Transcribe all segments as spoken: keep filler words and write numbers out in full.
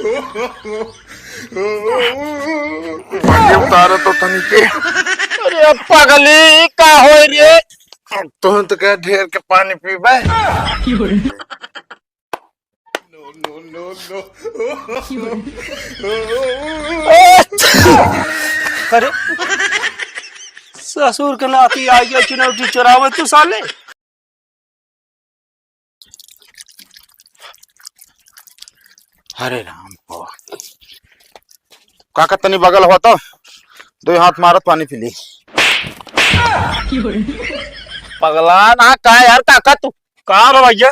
भैया उतारो तो तनी के। अरे पगली, का होय रे? तुम तो कह ढेर के पानी पीबे। अरे, ससुर के नाती आ गया चुनौटी चुरावे तू साले। अरे राम हो। काका तनी बगल हो तो दो हाथ मारत पानी पी ली। पगला ना का यार काका तू? का रे भैया?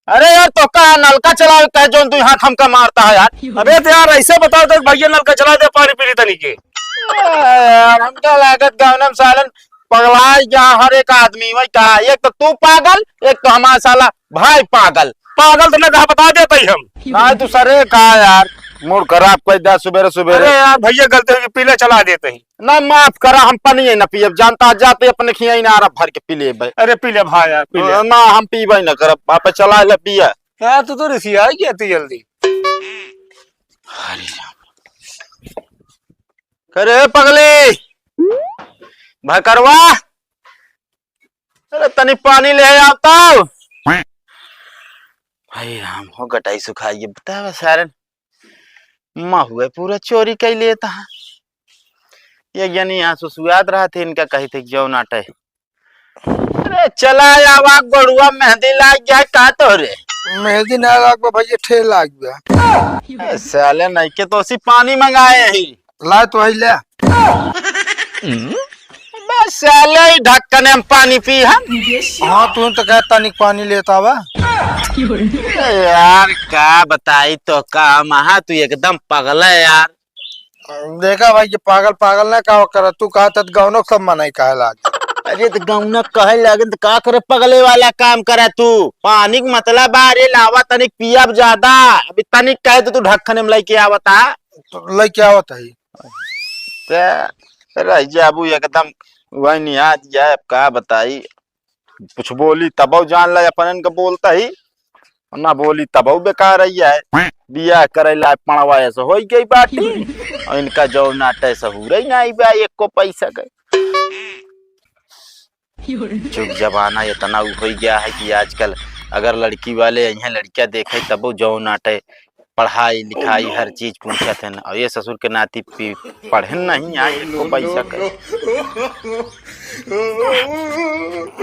अरे यार, तो का नलका चलावे का जौन तू हाथ हमका मारता है यार? अबे तो यार, ऐसे बताओ तो भैया नलका चला दे, पानी पी ली तनी के। ए यार, हमका लागत गाँव में सालन पगला गया हर एक आदमी। वही कहा, एक तो तू पागल, एक तो हमारा साला भाई पागल। पागल तो मैं कहा बता देता ही हम। ना तू सरे कहा यार, मूड खराब कर दिया सुबेरे सुबेरे। अरे यार भैया, गलती होगी, पीले चला देते ही। ना, माफ करा, हम पानी ही ना पियब, जानता जाते अपने खिया ही ना आरा भर के पी लेबे। अरे पी ले भाई यार, पी ले। ना, हम पीबे ना करब, आप चला ले पिया। हाँ, तू तो रिसिया ही गया तू जल्दी। अरे राम। करे पगली, भकरवा, अरे तनी पानी ले आओ तो। भाई राम हो, गटाई सुखाई, ये बतावा सारन। महुए पूरा चोरी कर लेता है। ये यानी यहाँ सुसुआत रहा थे, इनका कही थे कि जाओ नाटे। अरे चला आवा गोड़ुआ, मेहंदी लाग गया का तोरे? मेहंदी ना लाग बा भैया, ठेल लाग गया। ए, साले नहीं के तो उसी पानी मंगाए ही। ला तो ही ले। बस साले ही ढक्कन में पानी पी हम। हाँ, तू तो कहता नहीं पानी लेता बा। ए यार, का बताई तो का हम, हाँ, तू एकदम पगला है यार। देखा भाई, ये पागल पागल ना का करे, तू कहा था गौनक सब मनाई काहे लाग? अरे तो गौनक कहे लागे तो का करे, पगले वाला काम करे तू। पानी के मतलब बा, अरे लावा तनिक पियब ज्यादा, अभी तनिक कहे तो तू ढक्कन में लेके आवता। तो लेके आवत है। ते रह जाबू एकदम वही निहाज जाए, अब का बताई। कुछ बोली तबौ जान ले, अपनन के बोलता ही, ना बोली तबौ बेकार ही है। बियाह करे ला पड़वा ऐसे होई गई बाटी, और इनका जौ नाटे सहूरे ही ना आई बा एको पैसा के। जुग जमाना इतना उ होई गया है कि आजकल अगर लड़की वाले यहाँ लड़कियां देखे तबो जौ नाटे पढ़ाई लिखाई हर चीज पूछत हैं, और ये ससुर के नाती पी-, पढ़े नहीं आए, एको पैसा के।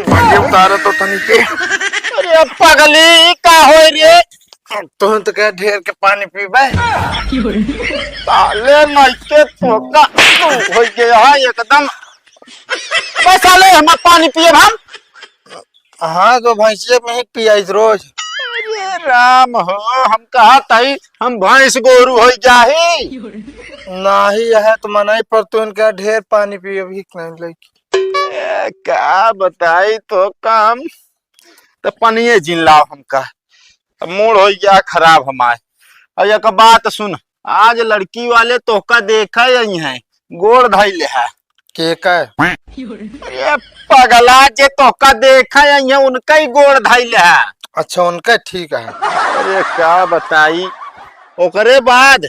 भैया उतारो तो तनी के। अरे पगली, का होय रे? तुम तो कह ढेर के पानी पीबे। साले नहीं के तोका तू हो गया है एकदम। बस साले, हम पानी पिए हम। हाँ, तो भैंसिया में ही पियाई रोज। अरे राम हो, हम कहा तई हम भैंस गोरू हो जाही। नाही, यह तो मनाई पर तू इनका ढेर पानी पिए भी नहीं लगी। ए, का बताई तो काम, तो पनिये जिन लाओ हमका। अब मूड हो गया खराब हमार। और एक बात सुन, आज लड़की वाले तोहका देखा आई हैं, गोड़ धइले है। के का? अरे पगला, जे तोहका देखा आई हैं, उनका ही गोड़ धइले है। अच्छा, उनका ठीक है। अरे का बताई, ओकरे बाद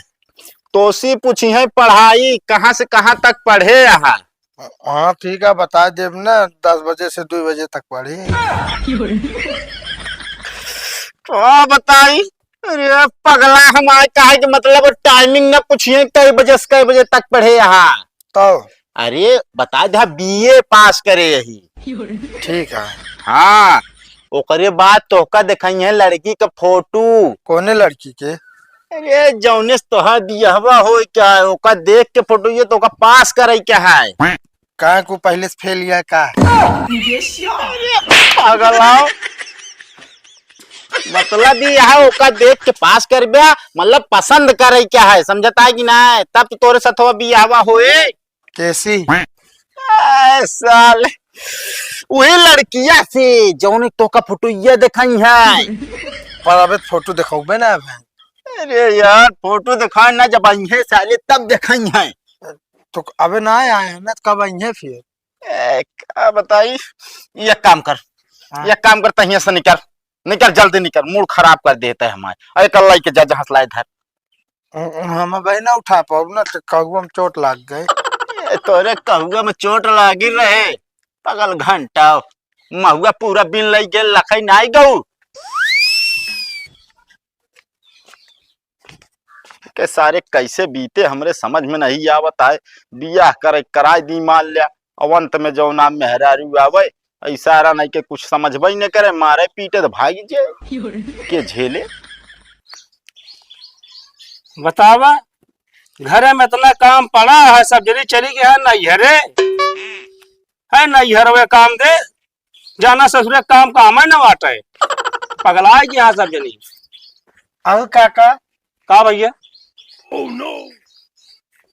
तोसी पूछी है पढ़ाई कहाँ से कहाँ तक पढ़े यहाँ। हाँ, ठीक है, बता देब ना, दस बजे से दो बजे तक पढ़ी। का बताई? अरे पगला, हम आए काहे के मतलब टाइमिंग ना पूछिए, कई बजे से कई बजे तक पढ़े यहाँ। तो? अरे बता दे, बीए पास करे यही। ठीक है। हाँ, ओकरे बाद तोहका देखाई है लड़की का फोटो। कौने लड़की के? अरे जौने से तोहार बियाहवा होए क्या है, ओका देख के फोटो ये तोहका पास करे क्या है। का को पहले से फेल है का? अरे पागल आओ। मतलब ये है ओका देख के पास करबे, मतलब पसंद करे क्या है, समझता है कि ना? तब तो तोरे साथ बियाहवा होए। कैसी? ए, साले, वही लड़किया से जौने तोहका फोटो ये देखाई है। पर अबे फोटो दिखाऊबे ना अबे। अरे यार, फोटो दिखाए ना, जब आई है साले तब देखाई है। तो अबे ना आए हैं ना, तो कब आई है फिर? ए, का बताई, ये काम कर, हाँ। ये काम कर, तहिया से निकर, निकर, जल्दी निकर, मूड खराब कर देता है हमारे। अरे कल लाई के जा, जहाँ से लाए धर। हम भाई ना उठा पाउब ना, तो कहुआ में चोट लाग गए। ए, तोरे कहुआ में चोट लागी रहे, पगल घंटा। महुआ पूरा बिन लई गेल, लखई नाई गऊ। के सारे कैसे बीते हमरे समझ में नहीं आवत आए। बियाह करे कराए दी मान लिया, और अंत में जौन नाम मेहरारू आवे, इशारा नहीं के कुछ समझबे ही नहीं करे, मारे पीटे तो भागी जाए। के झेले। बतावा, घरे में इतना काम पड़ा है, सब जनी चली गई है नैहरे, है नैहरवे काम दे, जाना ससुरे काम का हमें न बाटे। पगलाए गई यहाँ सब जनी। अहो काका। का भैया?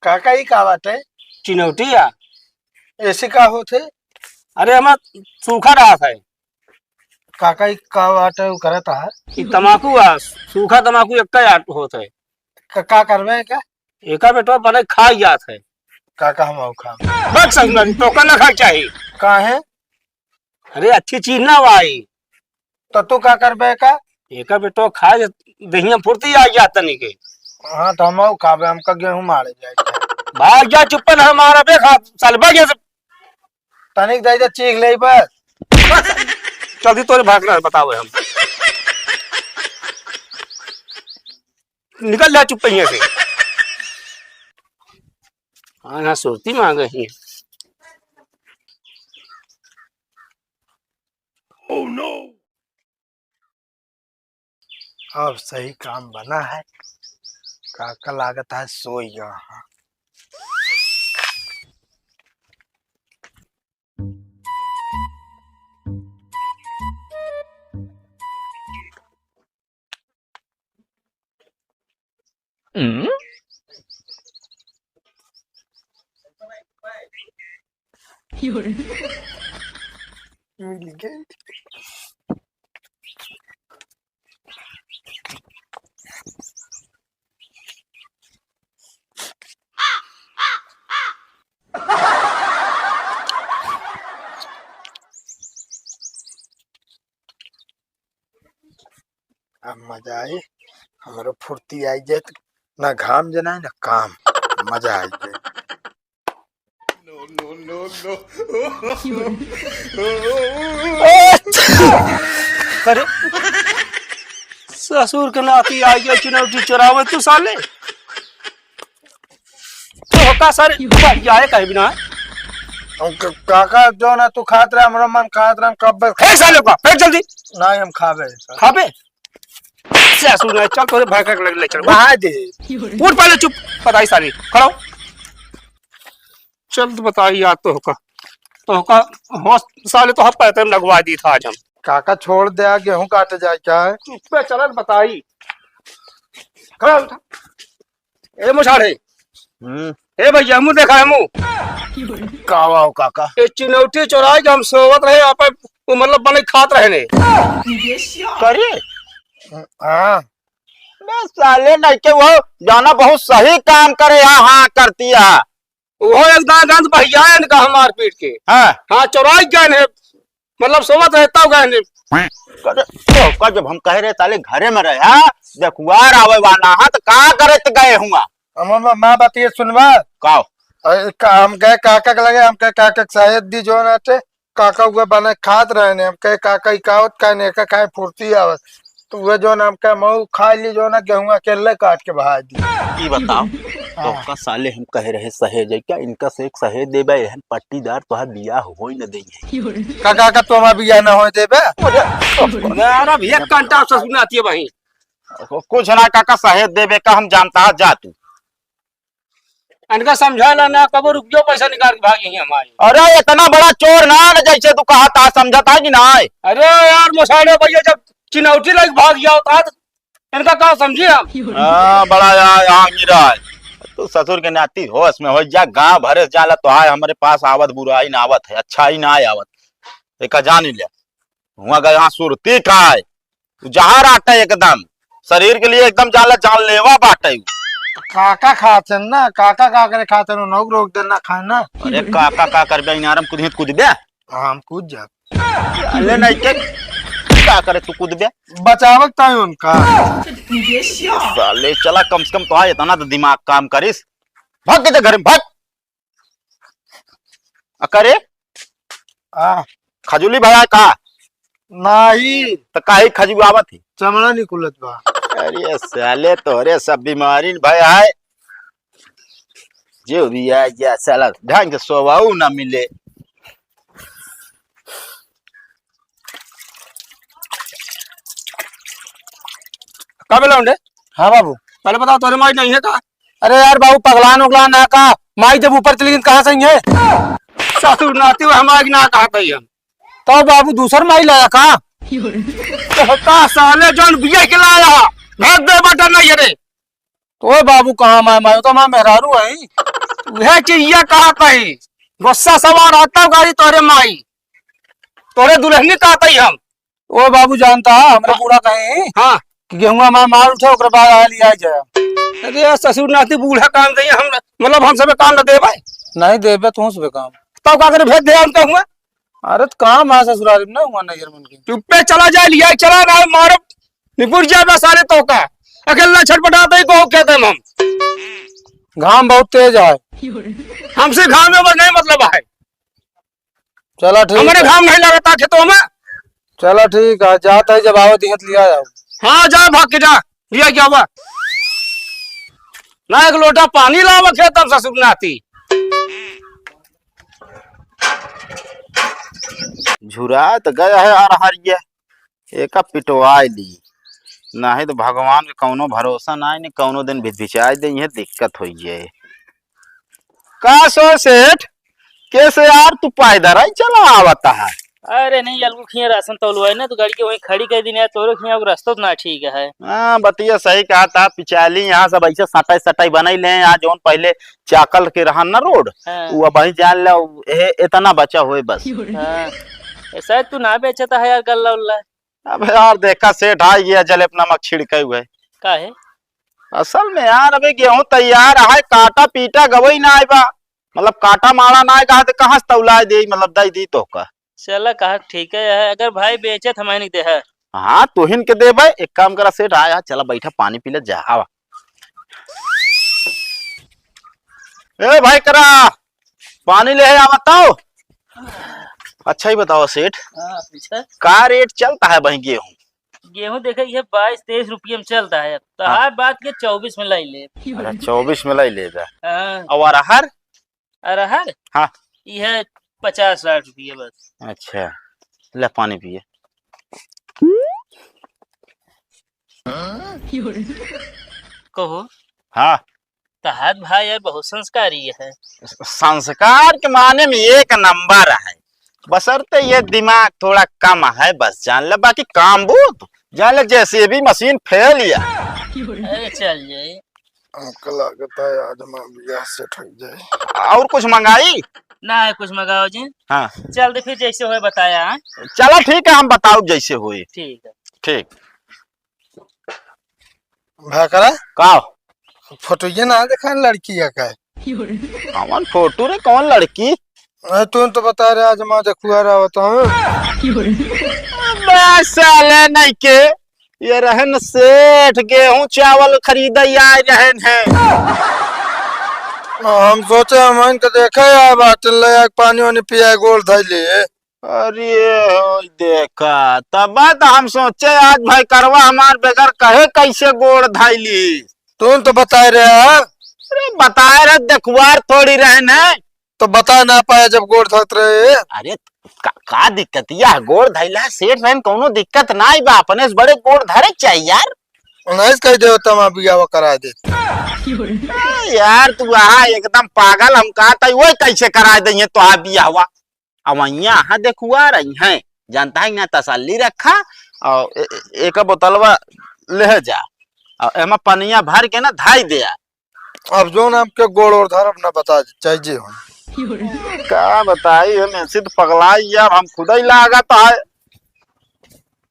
काका, ई का बाटे? चिनौटी या? ऐसे का होत है? अरे, हमार सूखा रहत है। काका, ई का बाटे, उ करत है? ई तमाकू आ, सूखा तमाकू एक का आट होत है। का, का करबे का? एका बेटवा बने खा जात है। काका, हम आऊ खाब। बस ससुरा जी, तोका ना खाए चाही। काहे? अरे, अच्छी चीज ना भाई। तो तू का करबे का? एका बेटवा खाए, देहिया फुर्ती आ जात तनी के। हाँ, तो हम आऊ खाबे, हमका गेहूं मारे जाए। भाग जा, चुप्पे ना मारा बे, खा, साले, भाग जा। तनिक दे दे, चीख ले बस। चल दी तोरे भाग ना बतावे हम। निकल जा चुप कहीं से। हाँ, ना सुरती मांगे ही। Oh no! अब सही काम बना है। काका लागत है सोई गया है। हम्म? मिल गई। अब मजा आई, हमरो फुर्ती आई जाए, ना घाम जनाए ना काम, मजा आई जाए। अरे, ससुर के नाती आ गया चिनौटी चोरावे तू साले। तो होता सर, बढ़िया है कहीं भी ना। हम क-, काका जो ना तू खात रहे, हमरा मन खात रहे, हम कब बे- ए साले का, फेंक जल्दी। नहीं, हम खाबे, सर। खाबे? ससुर नहीं, चल तोरे भाई का ले, ले चल। बहा दे। उठ पहले, चुप, बताई साली, खड़ा हो। चल तो बताई यार, तोहका, तोहका होश साले तो हम पैते में लगवा दी था आज हम। काका छोड़ दे, आ गेहूं काटे जाए क्या है? चुप्पे चलत बताई। खड़ा उठा। ए मुछाड़े। हम्म। ए भैया, मुंह देखा है मुंह। का हुआ हो काका? ए चिनौटी चोराई के हम सोवत रहे, आप वो मतलब बने खात रहे ने। करे? हाँ। बे साले नहीं के वो जाना बहुत सही काम करे, हाँ, हाँ करती है। वो एक दांत, दांत बहिया है इनका हमार पीट के। हाँ। हाँ, चोराई गए ने, मतलब सोवत रहता हुआ ने। करे, तो का जब हम कह रहे साले घरे में रहे, हाँ? जखुआर आवे वाला, हाँ, तो का करत गए हुआ? हम, हम, माँ बात ये सुनवा। का? अरे, का, हम गए काका के लगे, हम कहे काका के शहद दी जो ना थे, काका उहे बने खात रहे ने, हम कहे, "काका, ई का होत, काहे ने, एका काहे फुर्ती आवत?" तो उहे जौन हम कहे, "मऊ खा ली, जौन गेहूं अकेले काट के बहा दी।" ई बताओ, हाँ। तोहका साले हम कहे रहे सहेज है क्या? इनका से एक सहेज देबे, एहन पट्टीदार तोहार बियाह होई न देई है। काका, का तू हमार बियाह न होए देबे? ना, अरे भैया, कंटा से सुनाती है वहीं। कुछ ना काका, सहेज देबे का हम जानता है, जा तू। इनका समझा ला ना, कबो रुपयो पैसा निकाल के भागी हैं हमारे। अरे इतना बड़ा चोर ना, न जैसे तू कहा था, समझा था कि ना? अरे यार मोसाड़े भैया, जब चिनौटी लग भाग गया होता तो इनका का समझे हम? हाँ, बड़ा यार, यहाँ गिरा है। तू ससुर के नाती होश में हो जा, गांव भरे से जाला तो आए, हमरे पास आवत बुराई ना आवत है, अच्छा ही ना आवत। देखा जान ही लिया, हुआ गए यहाँ सुरती खाए। उ जहर आटे एकदम, शरीर के लिए एकदम जाला जानलेवा बाटे उ। काका खाते हैं ना, काका का करे खाते हैं, उन्हों को रोक देना खाए ना। अरे काका का करबे, इनारम कूदित कूदबे? हाँ, हम कूद जाब। अरे नहीं के, का करे तू कूदबे? बचावक ताई उनका। साले, चला, कम से कम तो आ, इतना तो दिमाग काम करिस। भाग के जा घर में, भाग। अ, करे? आ। खजूली भया का? नाही। त काहे खजुआवत ही? चमड़ा निकुलत बा। अरे साले, तोहरे सब बीमारी न भया है। जो भी आ गया साला, ढंग से सोवाऊ ना मिले। का बोला उंडे? हाँ बाबू। पहले बताओ, तोरे माई नहीं है का? अरे यार बाबू, पगलान उगलान ना का? माई जब ऊपर चली गई, कहाँ से आई है? ससुर नाती, वो हमारे ना कहा था हम। तो बाबू, दूसर माई लाया का? तो का साले जौन बिया के लाया, भाग दे बटन नहीं है रे। तो ओ बाबू, कहाँ माई, माई तो हमार मेहरारू है। वह चीजिया कहा था ही, गुस्सा सवार आता गाड़ी तोरे माई, तोरे दुल्हनी का आता ही हम। ओ बाबू जानता है, हमरे हाँ। बूढ़ा कहे हाँ। कि गेहुआ में माल उठे, ओकरे बाद आया लिया जाए। अरे यार, ससुर नाती बूढ़ा काम दे, हम, मतलब, हम सबे काम न देबे। नहीं देबे, तू सबे काम। तब का करे, भेज दे हम कहूँगा। अरे तो काम है ससुराल में ना हुआ नैहर मन के। चुप्पे चला जाए, लिया चला ना मारो, निपुर जाए बस सारे तो का। अकेला छटपटाते ही को खेते में हम। घाम बहुत तेज है। हमसे घाम में बस नहीं मतलब है। चला ठीक हमारे है। घाम नहीं लगता खेतों में। चला ठीक है, जाता है, जब आवे दिहत लिया जाओ। हाँ, जा भाग के जा, लिया क्या हुआ? ना एक लोटा पानी लावा खेत में ससुर नाती। झुरा तो गया है यार हरिया, एका पिटवाए ली, नहीं तो भगवान के कौनो भरोसा ना है, नहीं कौनो दिन भिचभिचाए दे, ये दिक्कत हो जाए। का सो सेठ, कैसे यार तू पैदल ही चला आवता है? अरे नहीं, अलगू खिया राशन तौलवाए ना, तो गाड़ी के वहीं खड़ी कर दिन यार, तोरो खिया रास्ता तो ना ठीक है। हाँ, बतिया सही कहा था, पिछाली यहाँ सब ऐसे सटाई सटाई बनाई ले, यहाँ जौन पहले चाकल के रहन ना रोड, हाँ। वो अब वहीं जान लो, ए, इतना बचा हुए बस। हाँ। ए, शायद तू ना बेचता है यार गल्ला उल्ला। अब यार देखा सेठ, आ गया जलेब नमक छिड़के हुए। का है? असल में यार अबे गेहूं तैयार है, काटा पीटा गवई ना आए बा, मतलब काटा माड़ा ना आए कहा तो कहाँ से तौला दे, मतलब दे दी तो का। चला कहा ठीक है, अगर भाई बेचे तो हमें नहीं दे है। हाँ, तोहिन के देबे। एक काम करा सेठ, आया, चला बैठा, पानी पी ले, जा, आवा। ए भाई करा, पानी ले आवा, बताओ। अच्छा ही बताओ सेठ, हाँ, पूछा। का रेट चलता है भाई गेहूं? गेहूं देखे, ये बाईस तेईस रुपये में चलता है, तो हाँ। हर बात के चौबीस में लाई ले। अच्छा, चौबीस में लाई ले बे। हाँ। और अरहर? अरहर? हाँ। ये है पचास साठ रुपये बस। अच्छा, ले पानी पिए। कहो। हाँ। तहार भाई यार बहुत संस्कारी है। संस्कार के माने में एक नंबर है, बशर्ते ये दिमाग थोड़ा कम है बस, जान ले, बाकी काम बहुत, जान ले, जेसीबी मशीन फेल या। अरे चल जाए। हमका लागत है आज हमार बियाह सेट हो जाए। और कुछ मंगाई? ना है कुछ मंगाओ जी। हाँ। चल दे फिर जैसे होए बताया, हाँ? चला ठीक है, हम बताओ जैसे होए। ठीक है। ठीक। भकरा? का? फोटो ये ना देखा लड़की का? कौन फोटो रे, कौन लड़की? अरे तू तो बता रहे आज माँ देखुआ रहा होता हूँ। बस साले नहीं के, ये रहन सेठ गेहूं चावल खरीदे आए रहन हैं। हम सोचे हम इनके देखे आए बाटे, ले आके पानी वानी पिया, गोड़ धइले। अरे, ओए देखा, तब तो हम सोचे आज भाई करवा हमार बेगर कहे कैसे गोड़ धइली। तू तो बताए रहे यार। अरे, बताए रहे, देखुआर थोड़ी रहे न। तो बता ना पाए जब गोड़ धरत रहे। अरे, का, का दिक्कत? यह गोड़ धइला सेठ रहन, कौनो दिक्कत नाई बा, अपने से बड़े गोड़ धरे के चाहिए यार। उन्हें कह दे, तमा बियाह करा दे। ए यार, तू आहा एकदम पागल, हम कहा था, वो कैसे करा देंगे तो आ बियाहवा? अब यहाँ, हाँ, देखुआ रही हैं, जानता है ना, तसल्ली रखा और ए-, ए-, एक बोतलवा ले जा और एमा पनिया भर के ना धाई दे। अब जो नाम के गोड़ और धरब ना बता दे, चाहे जे हो। का बताई हम, ऐसे तो पगलाई, अब हम खुद ही लागत है।